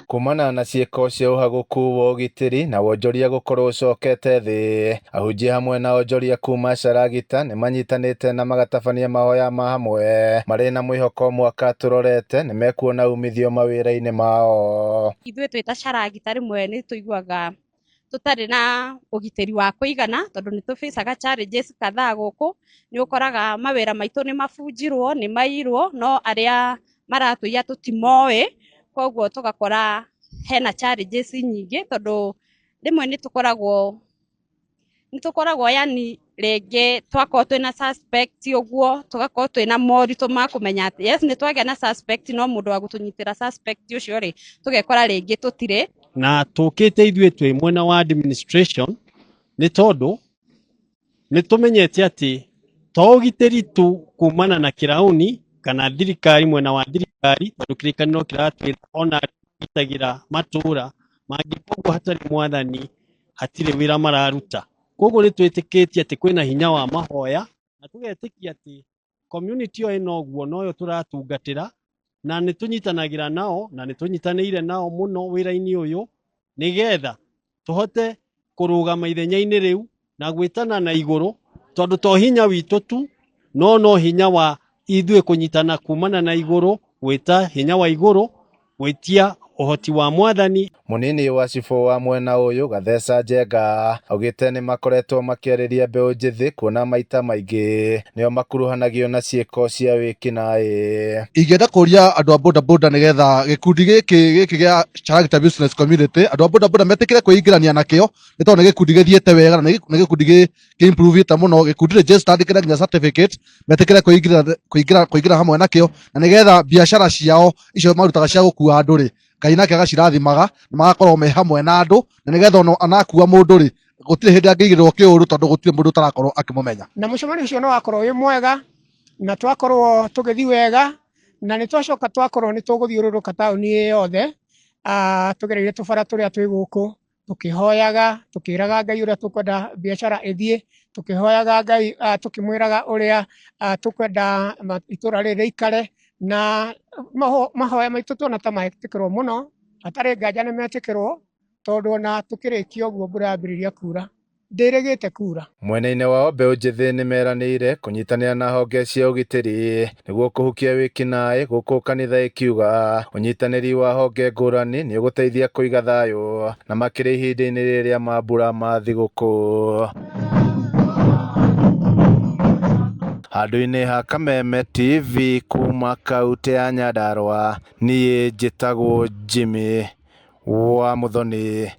Kumana na ciĩko cia ũhagũku wa ũgitĩri na wonjoria gũkorwo ũcokete thĩ, ahunjia hamwe na onjoria kuma Sharagita nĩmanyitanĩte na magatabania mahoya ma hamwe marĩ na mwĩhoko mwaka tũrorete nĩmekuona umithio mawĩra-inĩ mao. Ithuĩ twĩ ta Sharagita rĩmwe nĩ tũiguaga tũtarĩ na ũgitĩri wa kũigana tondũ nĩ tũbĩcaga challenges kadhaa gũkũ. Nĩ ũkoraga mawĩra maitũ nĩ mabunjirwo, nĩ mairwo, no arĩa maratũiya tũtimoĩ, koguo tũgakora hena challenges nyingĩ tondũ rĩmwe nĩ tũkoragwo yani rĩngĩ twakorwo twĩna suspect ũguo, tũgakorwo twĩna moritũ ma kũmenya atĩ yes, nĩ twagĩa na suspect, no mũndũ wa gũtũnyitĩra suspect ũcio rĩ, tũgekora rĩngĩ tũtirĩ. Na tũkĩte ithuĩ twĩ mwena wa administration nĩ tondũ nĩ tũmenyete atĩ to ũgitĩri tu kumana na kĩrauni kana thirikari, mwena wa thirikari, tondũ kĩrĩkanĩro kĩratwĩra ona gitagĩra matũra mangĩka ũguo hatarĩ mwathani hatirĩ wĩra mararuta. Koguo nĩ twĩtĩkĩtie atĩ kwĩna hinya wa mahoya na tũgetĩkia atĩ community ĩyo ĩna ũguo noyo tũratungatĩra, na nĩ tũnyitanagĩra nao na nĩ tũnyitanĩire nao mũno wĩra-inĩ ũyũ nĩgetha tũhote kũrũgama ithenya-inĩ rĩu na gwĩtana na igũrũ, tondũ to hinya witũ tu no no hinya wa ithuĩ kũnyitana kumana na igũrũ, gwĩta hinya wa igũrũ, gwĩtia ũhoti wa mwathani. Mũnini wa cibũ wa mwena ũyũ Gatheca Njenga augĩte nĩ makoretwo makĩarĩria mbeũ njĩthĩ kuona maita maingĩ nĩo makuruhanagio na ciĩko cia wĩkinaĩ. Ingĩenda kũria andũ a boda boda nĩgetha gĩkundi gĩkĩ gĩa Sharagita Business Community, andũ a boda boda metĩkĩre kwĩingĩrania nakĩo, nĩ tondũ nĩ gĩkundi gĩthiĩte wega na nĩ gĩkundi kĩ improve mũno, gĩkundi registered kĩna nginya certificate. Metĩkĩre kũingĩra hamwe nakĩo na nĩgetha biacara ciao icio marutaga cia gũkua andũ rĩ, Ngai nake agaciraathimaga na magakorwo me hamwe na andũ, na nĩgetha ona anakua mũndũ rĩ, gũtirĩ hĩndĩ angĩigĩrĩrwo kĩũru tondũ gũtirĩ mũndũ ũtarakorwo akĩmũmenya. Na mũcemanio ũcio nĩ wakorwo wĩ mwega na twakorwo tũgĩthiĩ wega, na nĩ twacoka twakorwo nĩ tũgũthiũrũrũka taũni ĩ yothe, tũgereire tũbara tũrĩa twĩ gũkũ, tũkĩhoyaga, tũkĩraga Ngai ũrĩa tũkwenda biacara ĩthiĩ, tũkĩhoyaga Ngai, tũkĩmwĩraga ũrĩa tũkwenda itũra rĩrĩ rĩikare, na mahoya maitũ tuona ta metĩkĩrwo mũno. Hatarĩ nganja nĩ metĩkĩrwo, tondũ ona tũkĩrĩkia ũguo mbura yambĩrĩria kura, ndĩrĩgĩte kura. Mwena-inĩ wao, mbeũ njĩthĩ nĩmeranĩire kũnyitanĩra na honge cia ũgitĩri nĩguo kũhukia wĩkinaĩ, gũkũ kanitha ĩkiuga ũnyitanĩri wa honge ngũrani nĩ ũgũteithia kũiga thayũ na makĩria ihinda-inĩ rĩrĩ rĩa mambura ma thigũkũ. Handũ-inĩ ha Kameme TV kuma kaũntĩ ya Nyandarua, niĩ njĩtagwo Jimmy wa Muthoni.